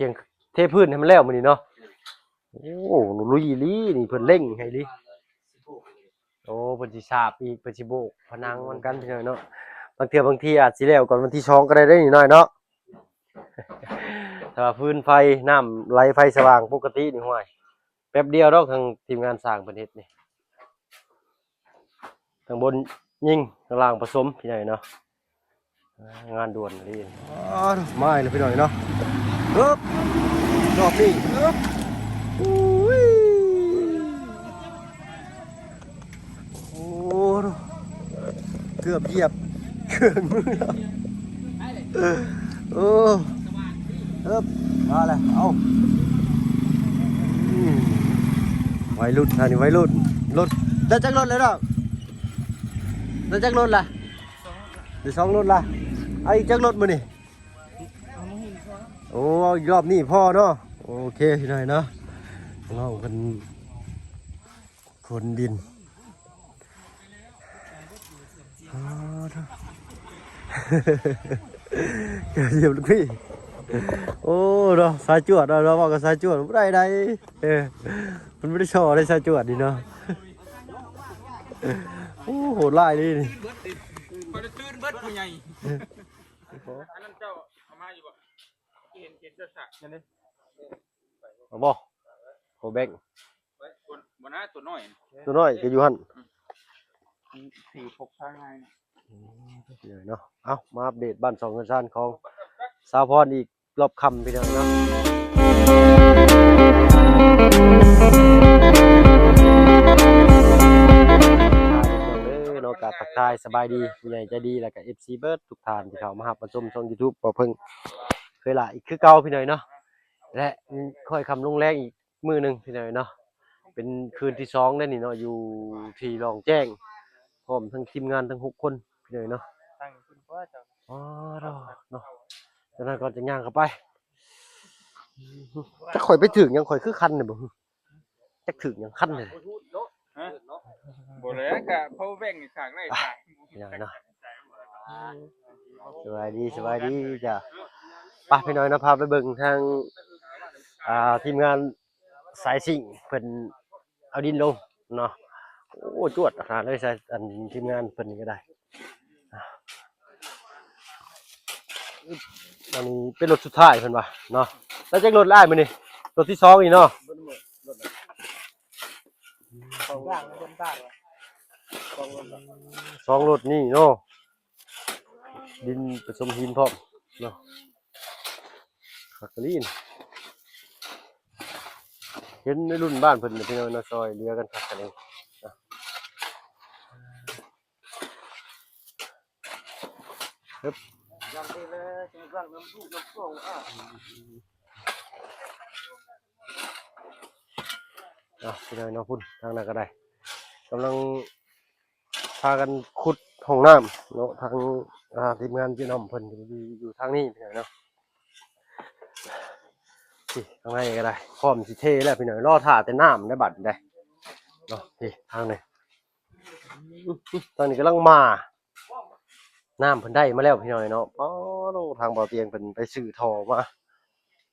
ຽງເທພື້ນໃຫ້ມັນແລ້ວມື້ນີ້ເນາະ. ໂອ້ ລຸຍອີ່ຫຼີນີ້ ເພິ່ນເລັ່ງໃຫ້ອີ່ຫຼີ. ໂອ້ ເພິ່ນຊິສາບອີກ ເພິ່ນຊິໂບກຜະໜັງນຳກັນພີ່ນ້ອງເນາະ. ບາງເທື່ອບາງທີອາດຊິແລ້ວກ່ອນວັນທີສອງກໍໄດ້ເດ້ນີ້ນ້ອຍເນາະ. ຖ້າວ່າຟືນໄຟ ນ້ຳໄຫຼໄຟສະຫວ່າງປົກກະຕິນີ້ ຫ້ວຍ ແປັບດຽວດອກ ທາງທີມງານຊ່າງເພິ່ນເຮັດນີ້. ຂ້າງບົນຍິງ ຂ້າງລ່າງປະສົມ ພີ່ນ້ອງເນາະ. ອ່າ ງານດ່ວນອີ່ຫຼີ. ອໍ ມາອີກແລ້ວພີ່ນ້ອງເນາະ. ຮຶບ ດອກນີ້ ຮຶບ ໂອ້ຍ ໂອ້ ເກືອບຢຽບເຄື່ອງມືແລ້ວ. ໂອ້ ເອີບ ມາແລ້ວ ເອົາ ອືມ ໄວລຸ້ນ ອັນນີ້ໄວລຸ້ນ. ລົດ ໄດ້ຈັກລົດແລ້ວນ້ອງ? ໄດ້ຈັກລົດລະ? ໄດ້ສອງລົດລະ. ເອົາອີກຈັກລົດມື້ນີ້? ໂອ້ ອີກລອບນີ້ພໍເນາະ. ໂອເຄ ພີ່ນ້ອງເນາະ ນ້ອງເພິ່ນຂົນດິນ. ອໍ ໂທ້ ເກືອບຢຽບລູກພີ່. ໂອ້ ເນາະ ສາຍຈວດເນາະ ເວົ້າກັບສາຍຈວດບໍ່ໄດ້ໃດ. ເອີ ມັນບໍ່ໄດ້ສໍ້ໄດ໋ ສາຍຈວດນີ້ເນາະ. ໂອ້ ໂຫດຮ້າຍເລີຍນີ້. ຂ້ອຍລະຕື່ນເບິດຜູ້ໃຫຍ່. ອັນນັ້ນເຈົ້າເອົາມາຢູ່ບໍ່? ເຫັນ ເຫັນເຈົ້າສະນັ້ນເດ້. ເອົາບໍ່? ໂຄແບັງ ບໍ່ນະ ຕົວນ້ອຍ ຕົວນ້ອຍກໍຢູ່ຫັ້ນ. ອືມ ສີ ສີປົກຊາງ່າຍ. ອືມ ເນາະ. ເອົາ ມາອັບເດດບ້ານຊ່ອງເຮືອນຊານຂອງສາວພອນອີກລອບຄ່ຳ ພີ່ນ້ອງເນາະ. ເນາະ ກະທັກທາຍສະບາຍດີຜູ້ໃຫຍ່ໃຈດີ ແລ້ວກະເອັຟຊີເບິດທຸກທ່ານທີ່ເຂົ້າມາຮັບມາຊົມຊ່ອງຢູທູບບໍ່ເພິ່ງເຄີຍຫຼ້າອີກຄືເກົ່າ ພີ່ນ້ອງເນາະ. ແລະ ຄ່ອຍຄ່ຳລົງແລງອີກມື້ໜຶ່ງ ພີ່ນ້ອງເນາະ. ເປັນຄືນທີສອງແລ້ວນີ້ເນາະ ຢູ່ທີ່ລ່ອງແຈ້ງ ພ້ອມທັງທີມງານທັງຫົກຄົນ ພີ່ນ້ອງເນາະ. ຕັ້ງຂຶ້ນບໍ່ເຈົ້າ? ອໍ ເນາະ ຈາກນັ້ນກໍຈະຍ່າງເຂົ້າໄປ. ຈັກຂ້ອຍໄປຖືກຫຍັງ ຂ້ອຍຄືຄັນນີ້ບໍ່? ຈັກຖືກຫຍັງຄັນນີ້. ຮະ? ບໍ່ແລ້ວກະເຂົາແບ່ງຂ້າງໃນຂ້າງ ພີ່ນ້ອງເນາະ. ສະບາຍດີ ສະບາຍດີຈ້າ. ໄປ ພີ່ນ້ອງເນາະ ພາໄປເບິ່ງທາງ ອ່າ ທີມງານສາຍຊິງເພິ່ນເອົາດິນລົງເນາະ. ໂອ້ ຈວດຂະໜາດເລີຍ ສາຍ ອັນ ທີມງານເພິ່ນນີ້ກໍໄດ້. ອັນນີ້ເປັນລົດສຸດທ້າຍເພິ່ນວ່າເນາະ. ໄດ້ຈັກລົດແລ້ວອ້າຍມື້ນີ້? ລົດທີສອງນີ້ເນາະ. ສອງລົດນີ້ເນາະ ດິນປະສົມຫີນພ້ອມເນາະ. ຄັກອີ່ຫຼີ ເຫັນໃນລຸ້ນບ້ານເພິ່ນ ພີ່ນ້ອງເນາະ ຊ່ອຍເຫຼືອກັນຄັກອີ່ຫຼີ. ຮຶບ ອ່ະ ພີ່ນ້ອງເນາະ ພຸ້ນທາງນັ້ນກໍໄດ້ ກຳລັງພາກັນຂຸດຫ້ອງນ້ຳເນາະ. ທາງ ອ່າ ທີມງານເຈນ້ອມເພິ່ນຢູ່ ຢູ່ທາງນີ້ ພີ່ນ້ອງເນາະ. ນີ້ ທາງໃນກໍໄດ້ ພ້ອມຊິເທແລ້ວ ພີ່ນ້ອງ ລໍຖ້າແຕ່ນ້ຳໄດ້ບັດນີ້ໄດ້ເນາະ. ນີ້ ທາງນີ້ ຕອນນີ້ກຳລັງມາ ນ້ຳເພິ່ນໄດ້ມາແລ້ວ ພີ່ນ້ອງເນາະ. ອໍ ທາງບ່າວຕຽງເພິ່ນໄປຊື້ທໍ່ມາ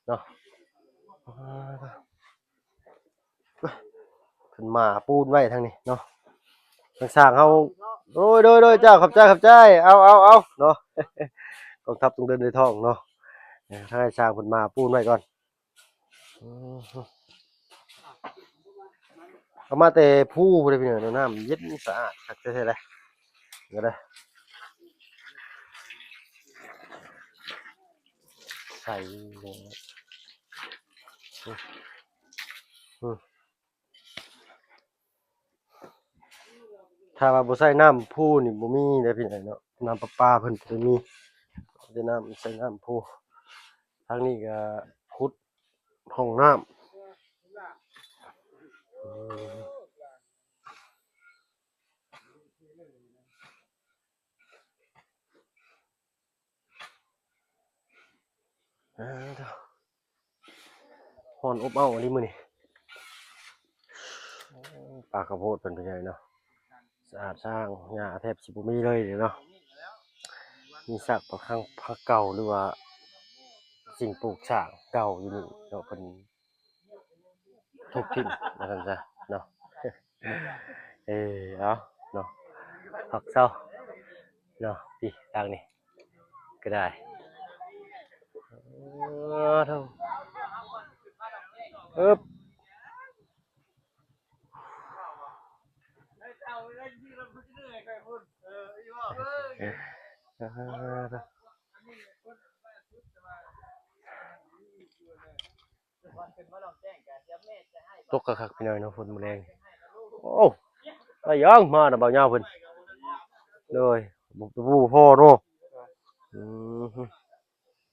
ເນາະ. ເພິ່ນມາປູນໄວ້ທາງນີ້ເນາະ ທາງຊ່າງເຮົາ. ໂດຍ ໂດຍ ໂດຍ ເຈົ້າ ຂອບໃຈ ຂອບໃຈ. ເອົາ ເອົາ ເອົາເນາະ ກອງທັບຕ້ອງເດີນດ້ວຍທ້ອງເນາະ. ທາງອ້າຍຊ່າງເພິ່ນມາປູນໄວ້ກ່ອນ. ເອົາມາແຕ່ພູພຸ້ນເດ້ ພີ່ນ້ອງເນາະ. ນ້ຳເຢັນສະອາດຄັກແທ້ໆເດ້ ກໍໄດ້ໃສ. ອືມ ຖ້າວ່າບໍ່ໃຊ້ນ້ຳພູນີ້ບໍ່ມີເດ້ ພີ່ນ້ອງເນາະ. ນ້ຳປະປາເພິ່ນບໍ່ໄດ້ມີ ແຕ່ນ້ຳ ໃຊ້ນ້ຳພູ. ທາງນີ້ກໍຂຸດຫ້ອງນ້ຳ. ເອີ ຮ້ອນອົບເອົ້າອີ່ຫຼີມື້ນີ້. ໂອ້ ປ່າເຂົ້າໂພດເພິ່ນ ເປັນຈັ່ງໃດເນາະ ສະອາດສ້າງ ຫຍ້າແທບຊິບໍ່ມີເລີຍເນາະ. ມີຊາກປະຄັງ ຜັກເກົ່າ ຫຼືວ່າ ສິ່ງປູກສ້າງເກົ່າຢູ່ນີ້ເນາະ ເພິ່ນທຸບຖິ້ມວ່າຊັ້ນຊະເນາະ. ເອີ ເອົາເນາະ ພັກເຊົາເນາະ ພີ້ທາງນີ້ກໍໄດ້. ເອີ ໂທ້ ອຶບ ຕົກຄັກໆ ພີ່ນ້ອງເນາະ ຝົນມື້ແລງ. ໂອ້ ໄປຫຍັງມານະ ບ່າວຍາວເພິ່ນ ໂດຍ ບໍ່ພໍເນາະ. ອືມ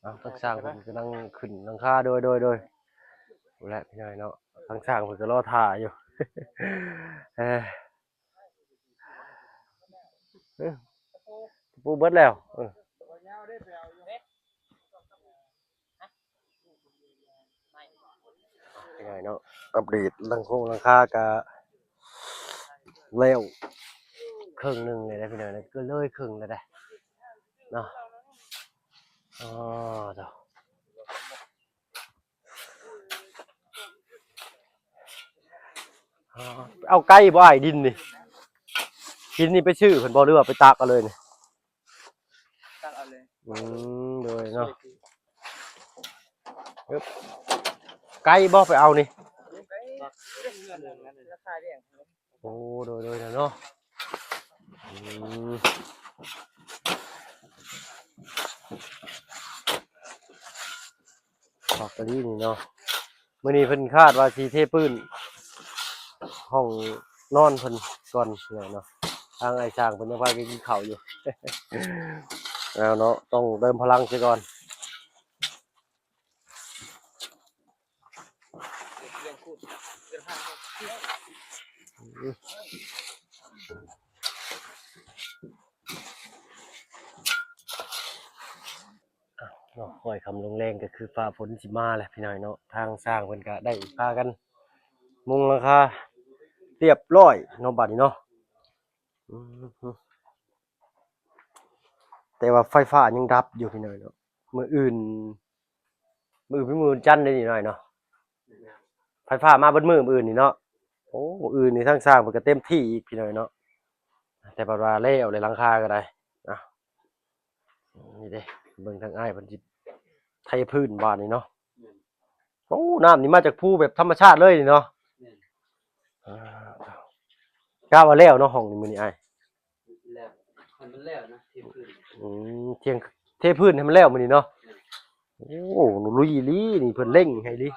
ເອົາ ທາງຊ່າງເພິ່ນກຳລັງຂຶ້ນຫຼັງຄາ ໂດຍ ໂດຍ ໂດຍ ພຸ້ນແຫຼະພີ່ນ້ອງເນາະ ທາງຊ່າງເພິ່ນກໍລໍຖ້າຢູ່. ເອີ ເອີ ປູເບິດແລ້ວ ເອີ ພີ່ນ້ອງເນາະ ອັບເດດຫຼັງຄົງຫຼັງຄາກະແລ້ວເຄິ່ງໜຶ່ງແລ້ວ ພີ່ນ້ອງເນາະ ກໍເລີຍເຄິ່ງແລ້ວເດ້ເນາະ. ອໍ ໂທ້ ເອົາໄກບໍ່ອ້າຍ ດິນນີ້ ດິນນີ້ໄປຊື້ເພິ່ນບໍ່ ຫຼືວ່າໄປຕັກເອົາເລີຍນີ້? ຕັກເອົາເລີຍ. ອືມ ໂດຍເນາະ ອຶບ ໄກບໍ່ໄປເອົານີ້? ໂອ້ ໂດຍ ໂດຍເນາະ ອືມ. ອອກກະລີນີ້ເນາະ ມື້ນີ້ເພິ່ນຄາດວ່າຊິເທພື້ນຫ້ອງນອນເພິ່ນກ່ອນເນາະ ທາງອ້າຍຊ່າງເພິ່ນຍັງພາກັນກິນເຂົ້າຢູ່. ເອົາເນາະ ຕ້ອງເຕີມພະລັງເສຍກ່ອນ. ເນາະ ຄ່ອຍຄ່ຳລົງແລງກໍຄືຟ້າຝົນຊິມາແຫຼະພີ່ນ້ອງເນາະ ທາງຊ່າງເພິ່ນກໍໄດ້ພາກັນມຸງຫຼັງຄາລຽບຮ້ອຍເນາະ ບາດນີ້ເນາະ. ອືມ ແຕ່ວ່າໄຟຟ້າຍັງດັບຢູ່ພີ່ນ້ອງເນາະ ມື້ອື່ນ ມື້ອື່ນເປັນມື້ວັນຈັນເດ້ນີ້ນ້ອຍເນາະ ໄຟຟ້າມາເບິດມື້ມື້ອື່ນນີ້ເນາະ. ໂອ້ ມື້ອື່ນນີ້ທາງຊ່າງເພິ່ນກໍເຕັມທີ່ອີກພີ່ນ້ອງເນາະ ແຕ່ບັດວ່າແລ້ວແລ້ວຫຼັງຄາກໍໄດ້ນະ. ນີ້ເດ້ ເບິ່ງທາງອ້າຍເພິ່ນຊິເທພື້ນບາດນີ້ເນາະ. ໂອ້ ນ້ຳນີ້ມາຈາກພູແບບທຳມະຊາດເລີຍນີ້ເນາະ. ແມ່ນ ອ່າ ກະວ່າແລ້ວເນາະ ຫ້ອງນີ້ມື້ນີ້ອ້າຍ ແລ້ວ ໃຫ້ມັນແລ້ວນະ ເທພື້ນ. ອືມ ທຽງ ເທພື້ນໃຫ້ມັນແລ້ວມື້ນີ້ເນາະ. ແມ່ນ ໂອ້ ລຸຍອີ່ຫຼີນີ້ ເພິ່ນເລັ່ງໃຫ້ອີ່ຫຼີ.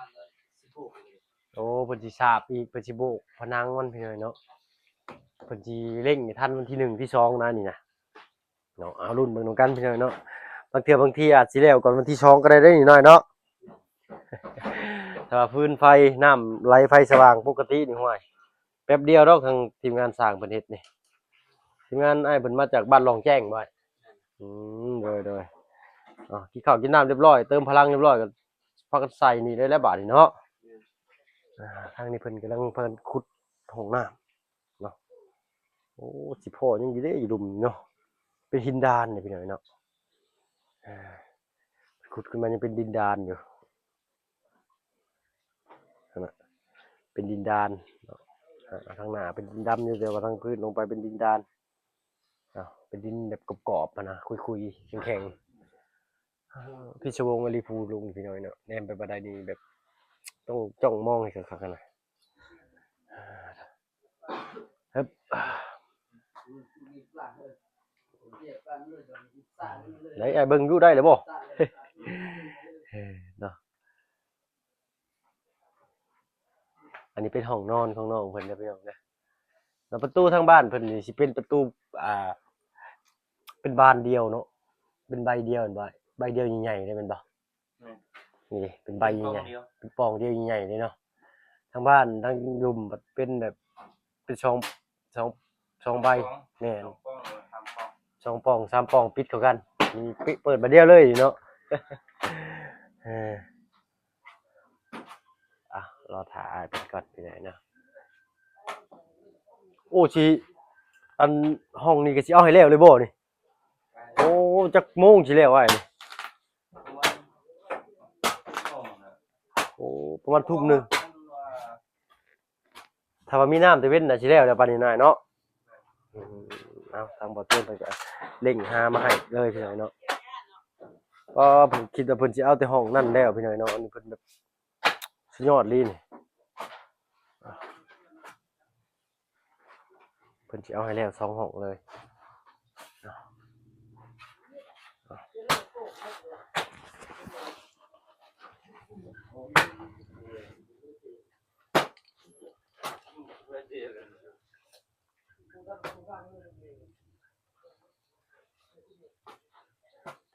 ໂອ້ ເພິ່ນຊິສາບອີກ ເພິ່ນຊິໂບກຜະໜັງມັນພີ່ນ້ອງເນາະ ເພິ່ນຊິເລັ່ງໃຫ້ທັນວັນທີໜຶ່ງທີສອງນະນີ້ນະ. ເນາະ ເອົາລຸ້ນເບິ່ງນຳກັນພີ່ນ້ອງເນາະ ບາງເທື່ອບາງທີອາດຊິແລ້ວກ່ອນວັນທີສອງກໍໄດ້ເດ້ນີ້ນ້ອຍເນາະ. ຖ້າວ່າຟືນໄຟ ນ້ຳໄຫຼ ໄຟສະຫວ່າງປົກກະຕິນີ້ ຫ້ວຍ ແປັບດຽວດອກ ທາງທີມງານຊ່າງເພິ່ນເຮັດນີ້ ທີມງານອ້າຍເພິ່ນມາຈາກບ້ານລ່ອງແຈ້ງບໍ່ອ້າຍ? ອືມ ໂດຍໆ ເອົາ ກິນເຂົ້າກິນນ້ຳລຽບຮ້ອຍ ເຕີມພະລັງລຽບຮ້ອຍ ກໍພາກັນໃສ່ນີ້ໄດ້ແລ້ວບາດນີ້ເນາະ. ອ່າ ທາງນີ້ເພິ່ນກຳລັງ ເພິ່ນຂຸດຫ້ອງນ້ຳ ເນາະ. ໂອ້ ຊິພໍຍັງຢູ່ເດ້ ຢູ່ລຸ່ມນີ້ເນາະ ເປັນຫີນດານນີ້ພີ່ນ້ອງເນາະ. ອ່າ ຂຸດຂຶ້ນມາຍັງເປັນດິນດານຢູ່ຫັ້ນນະ ເປັນດິນດານເນາະ. ອ່າ ທາງໜ້າເປັນດິນດຳຢູ່ ແຕ່ວ່າທາງພື້ນລົງໄປເປັນດິນດານ ເນາະ ເປັນດິນແບບກອບໆຫັ້ນນະ ຄຸຍໆ ແຂງໆ. ພິສະວົງອີ່ຫຼີພູລຸງພີ່ນ້ອງເນາະ ແນມໄປບ່ອນໃດນີ້ແບບຕ້ອງຈ້ອງມອງໃຫ້ຄັກໆຫັ້ນນະ. ຮຶບ ໄດ້ ອ້າຍເບິ່ງຢູ່ ໄດ້ແລ້ວບໍ່? ເນາະ ອັນນີ້ເປັນຫ້ອງນອນຂອງນ້ອງເພິ່ນເດີພີ່ນ້ອງເດີ. ແລ້ວປະຕູທາງບ້ານເພິ່ນນີ້ຊິເປັນປະຕູ ອ່າ ເປັນບານດຽວເນາະ ເປັນໃບດຽວແມ່ນບໍ່? ໃບດຽວໃຫຍ່ໆເລີຍແມ່ນບໍ່? ແມ່ນ ນີ້ເດ້ ເປັນໃບໃຫຍ່ໆ ເປັນປ່ອງດຽວ ເປັນປ່ອງດຽວໃຫຍ່ໆເລີຍເນາະ. ທາງບ້ານທາງລຸ່ມບັດເປັນແບບ ເປັນສອງ ສອງ ສອງໃບ ສອງ ແມ່ນ ສອງປ່ອງ ສາມປ່ອງ ສອງປ່ອງ ສາມປ່ອງ ປິດເຂົ້າກັນ ມີປິ ເປີດບາດດຽວເລີຍເນາະ. ເອີ ອ່ະ ລໍຖ້າອ້າຍເພິ່ນກ່ອນ ພີ່ນ້ອງເນາະ. ໂອ້ ຊິ ອັນ ຫ້ອງນີ້ກໍຊິເອົາໃຫ້ແລ້ວເລີຍບໍ່ນີ້? ໂອ້ ຈັກໂມງຊິແລ້ວອ້າຍນີ້? ປະມານ ປະມານ ໂອ້ ປະມານທຸ່ມໜຶ່ງ ຖ້າວ່າມີນ້ຳແຕ່ເວັນນະ ຊິແລ້ວແລ້ວປານນີ້ນາຍເນາະ. ອືມ ເອົາ ທາງບໍ່ເຕີນເພິ່ນກະເລັ່ງຫາມາໃຫ້ເລີຍພີ່ນ້ອງເນາະ. ກໍເພິ່ນຄິດວ່າເພິ່ນຊິເອົາແຕ່ຫ້ອງນັ້ນແລ້ວພີ່ນ້ອງເນາະ. ອັນນີ້ເພິ່ນແບບສຸດຍອດອີ່ຫຼີນີ້. ເພິ່ນຊິເອົາໃຫ້ແລ້ວສອງຫ້ອງເລີຍ.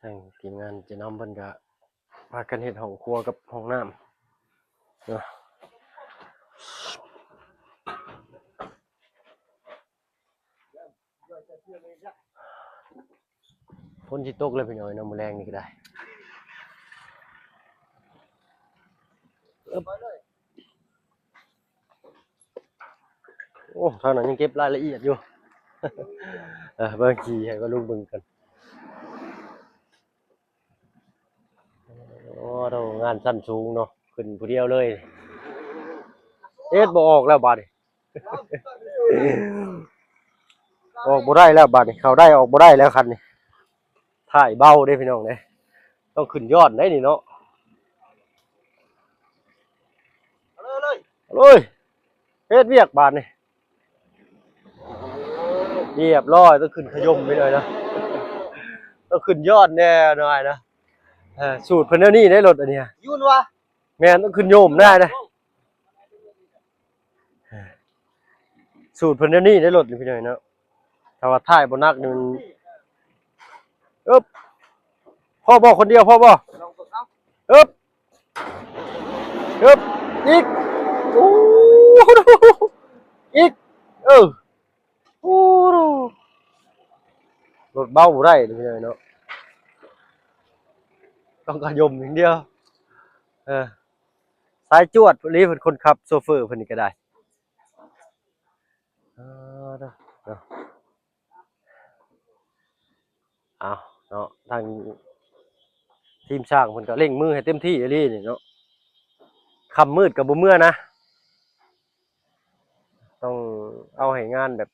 ທາງທີມງານເຈນຳເພິ່ນກະພາກັນເຮັດຫ້ອງຄົວກັບຫ້ອງນ້ຳເນາະ. ຝົນຊິຕົກແລ້ວພີ່ນ້ອງເນາະ ມື້ແລງນີ້ກໍໄດ້. ໂອ້ ທາງນັ້ນຍັງເກັບລາຍລະອຽດຢູ່. ເອີ ເບິ່ງ ຂີ່ໃຫ້ວ່າລຸງເບິ່ງກັນ. ໂອ້ ໂທ ງານຊັ້ນສູງເນາະ ຂຶ້ນຜູ້ດຽວເລີຍ. ເຮັດບໍ່ອອກແລ້ວບາດນີ້ ອອກບໍ່ໄດ້ແລ້ວບາດນີ້ ເຂົ້າໄດ້ອອກບໍ່ໄດ້ແລ້ວຄັນນີ້. ທ້າຍເບົາເດ້ພີ່ນ້ອງເດ້ ຕ້ອງຂຶ້ນຍອດໄດ໋ນີ້ເນາະ. ເອົາເລີຍ ເຮັດວຽກບາດນີ້ ຮຽບຮ້ອຍ ຕ້ອງຂຶ້ນຂະຍົມໄປເລີຍນະ ຕ້ອງຂຶ້ນຍອດແນ່ນອຍນະ. ເອີ ສູດເພິ່ນແນວນີ້ເດ້ ລົດອັນນີ້ ຍືນວະ ແມ່ນ ຕ້ອງຂຶ້ນໂຍມໄດ້ນະ. ສູດເພິ່ນແນວນີ້ໄດ້ລົດນີ້ພີ່ນ້ອງເນາະ. ຖ້າວ່າຖ່າຍບໍ່ໜັກນີ້ມັນ ອຶບ ພໍບໍ່ ຄົນດຽວພໍບໍ່? ອຶບ ອຶບ ອີກ ໂອ້ ອີກ ເອີ ໂອ້ ລົດເບົາບໍ່ໄດ້ພີ່ນ້ອງເນາະ ຕ້ອງຂະຍົມຢ່າງດຽວ. ເອີ ສາຍຈວດອີ່ຫຼີ ເພິ່ນຄົນຂັບໂຊເຟີເພິ່ນນີ້ກໍໄດ້. ເອີ ເນາະ ເອົາເນາະ ທາງທີມຊ່າງເພິ່ນກໍເລັ່ງມືໃຫ້ເຕັມທີ່ອີ່ຫຼີນີ້ເນາະ. ຄ່ຳມືດກໍບໍ່ເມືອນະ ຕ້ອງເອົາໃຫ້ງານແບບ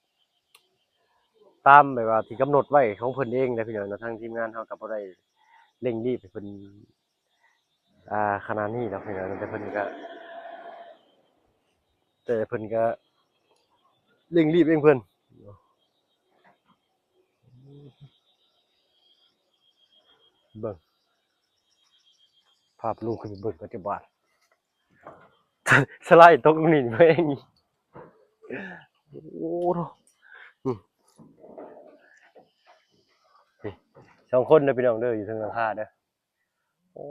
ຕາມແບບວ່າທີ່ກຳນົດໄວ້ຂອງເພິ່ນເອງແຫຼະພີ່ນ້ອງເນາະ. ທາງທີມງານເຮົາກໍບໍ່ໄດ້ເລັ່ງລີບໃຫ້ເພິ່ນ ອ່າ ຂະໜາດນີ້ດອກພີ່ນ້ອງ ແຕ່ເພິ່ນກະ ແຕ່ເພິ່ນກະເລັ່ງລີບເອງເພິ່ນ. ເບິ່ງ ພາບລຸງຂຶ້ນໄປເບິ່ງກັນຈັກບາດ ສະໄລຕົກລົງນີ້ແມ່ງ. ໂອ້ໂຫ ອືມ ນີ້ສອງຄົນເດີພີ່ນ້ອງເດີ ຢູ່ເທິງຫຼັງຄາເດີ. ໂອ້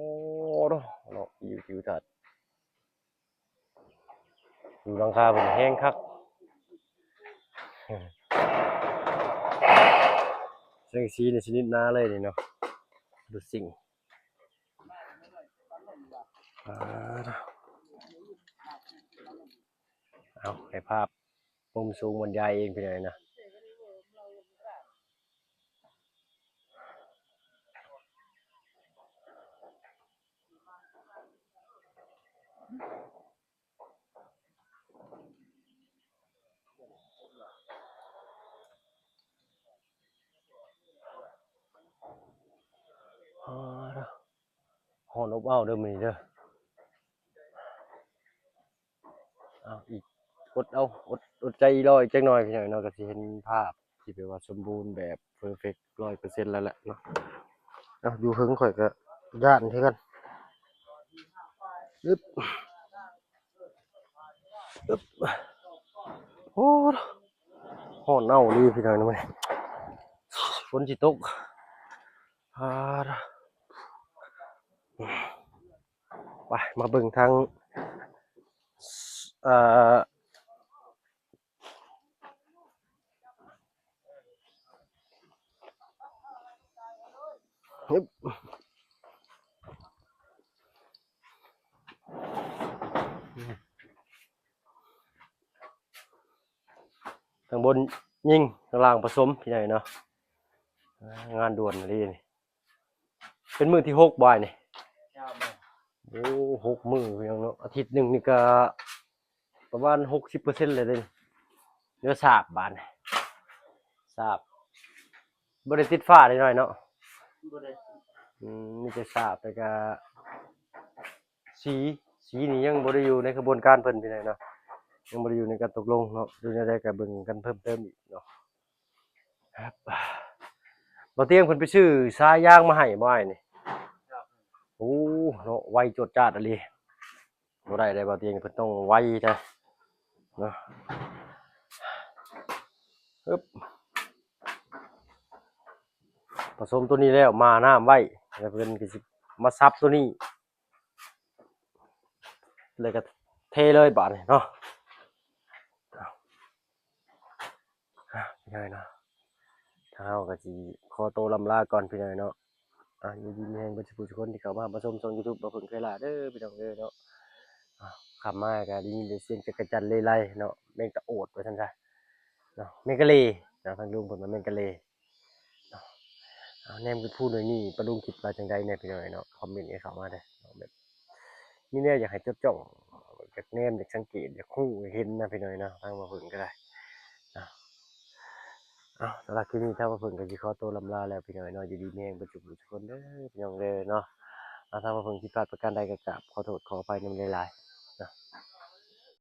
ໂຫ ເນາະ ວິວທິວທັດ ຢູ່ຫຼັງຄາເພິ່ນແຮງຄັກ ສັງກະສີນີ້ຊະນິດໜາເລີຍນີ້ເນາະ ດູຊິງ ອ່າ ເອົາ ໃຫ້ພາບມຸມສູງບັນຍາຍເອງພີ່ນ້ອງນະ. ອ່າ ຮ້ອນອົບອ້າວເດີມື້ນີ້ເດີ. ເອົາອີກ ອົດເອົາ ອົດ ອົດໃຈລໍອີກຈັກໜ່ອຍພີ່ນ້ອງເນາະ ກໍຊິເຫັນພາບທີ່ແບບວ່າສົມບູນແບບເພີເຟັກຮ້ອຍເປີເຊັນແລ້ວແຫຼະເນາະ. ເອົາ ຢູ່ເທິງຂ້ອຍກໍຢ້ານຄືກັນ. ອຶບ ອຶບ ໂອ້ ຮ້ອນເອົ້າອີ່ຫຼີພີ່ນ້ອງມື້ນີ້ ຝົນຊິຕົກ. ອ່າ ໄປ ມາເບິ່ງທາງ ເອີ ຮຶບ ທາງບົນຍິງ ທາງລ່າງປະສົມ ພີ່ນ້ອງເນາະ. ອ່າ ງານດ່ວນອີ່ຫຼີນີ້ ເປັນມື້ທີຫົກບໍ່ອ້າຍນີ້? ເຈົ້າ ແມ່ນ. ໂອ້ ຫົກມື້ ພີ່ນ້ອງເນາະ ອາທິດໜຶ່ງນີ້ກໍປະມານຫົກສິບເປີເຊັນແລ້ວເດ້. ເຫຼືອສາບບາດນີ້ ສາບ ບໍ່ໄດ້ຕິດຝາເດ້ນ້ອຍເນາະ. ບໍ່ໄດ້ ອືມ ມີແຕ່ສາບ ແລ້ວກໍສີ ສີນີ້ຍັງບໍ່ໄດ້ຢູ່ໃນຂະບວນການເພິ່ນ ພີ່ນ້ອງເນາະ ຍັງບໍ່ໄດ້ຢູ່ໃນການຕົກລົງເນາະ. ຢູ່ແນວໃດກໍເບິ່ງກັນເພີ່ມເຕີມອີກເນາະ. ບ່າວຕຽງເພິ່ນໄປຊື້ສາຍຢາງມາໃຫ້ບໍ່ອ້າຍນີ້? ໂອ້ ເນາະ ໄວໂຈດຈາດອີ່ຫຼີ. ບໍ່ໄດ້ເດ້ບ່າວຕຽງ ເພິ່ນຕ້ອງໄວແທ້ເນາະ. ອຶບ ປະສົມໂຕນີ້ແລ້ວ ໝ່ານ້ຳໄວ້ ແລ້ວເພິ່ນກໍຊິມາສັບໂຕນີ້ ແລ້ວກໍເທເລີຍບາດນີ້ເນາະ. ພີ່ນ້ອງເນາະ ທາງເຮົາກໍຊິຂໍໂຕລ່ຳລາກ່ອນ ພີ່ນ້ອງເນາະ. ອ່າ ຢູ່ດີມີແຮງເບິດສູ່ຜູ້ສູ່ຄົນທີ່ເຂົ້າມາຮັບມາຊົມຊ່ອງຢູທູບບ່າວເຜິ້ງເຄີຍຫຼ້າເດີ ພີ່ນ້ອງເດີເນາະ. ອ່າ ຄ່ຳມາກໍໄດ້ຍິນແຕ່ສຽງຈັກກະຈັ່ນເລໄລເນາະ ແມງຕະໂອດວ່າຊັ້ນຊະເນາະ ແມງກະເລເນາະ ທາງລຸງເພິ່ນວ່າແມງກະເລເນາະ. ອ່າ ແນມຂຶ້ນພູໜ້ອຍນີ້ ປ້າລຸງຄິດວ່າຈັ່ງໃດແດ່ ພີ່ນ້ອງເນາະ? ຄອມເມັນກັນເຂົ້າມາເດີເນາະ ແບບມີແນວຢາກໃຫ້ຈົດຈ້ອງ ຢາກແນມ ຢາກສັງເກດ ຢາກຮູ້ ຢາກເຫັນນະ ພີ່ນ້ອງເນາະ ທາງບ່າວເຜິ້ງກໍໄດ້ເນາະ. ເອົາ ສຳລັບຄລິບນີ້ ທາງບ່າວເຜິ້ງກໍຊິຂໍໂຕລ່ຳລາແລ້ວ ພີ່ນ້ອງເນາະ. ຢູ່ດີມີແຮງເບິດສູ່ຜູ້ສູ່ຄົນເດີ ພີ່ນ້ອງເດີເນາະ. ເອົາ ທາງບ່າວເຜິ້ງຜິດພາດປະການໃດກໍກາບຂໍໂທດຂໍອະໄພນຳຫຼາຍໆເນາະ.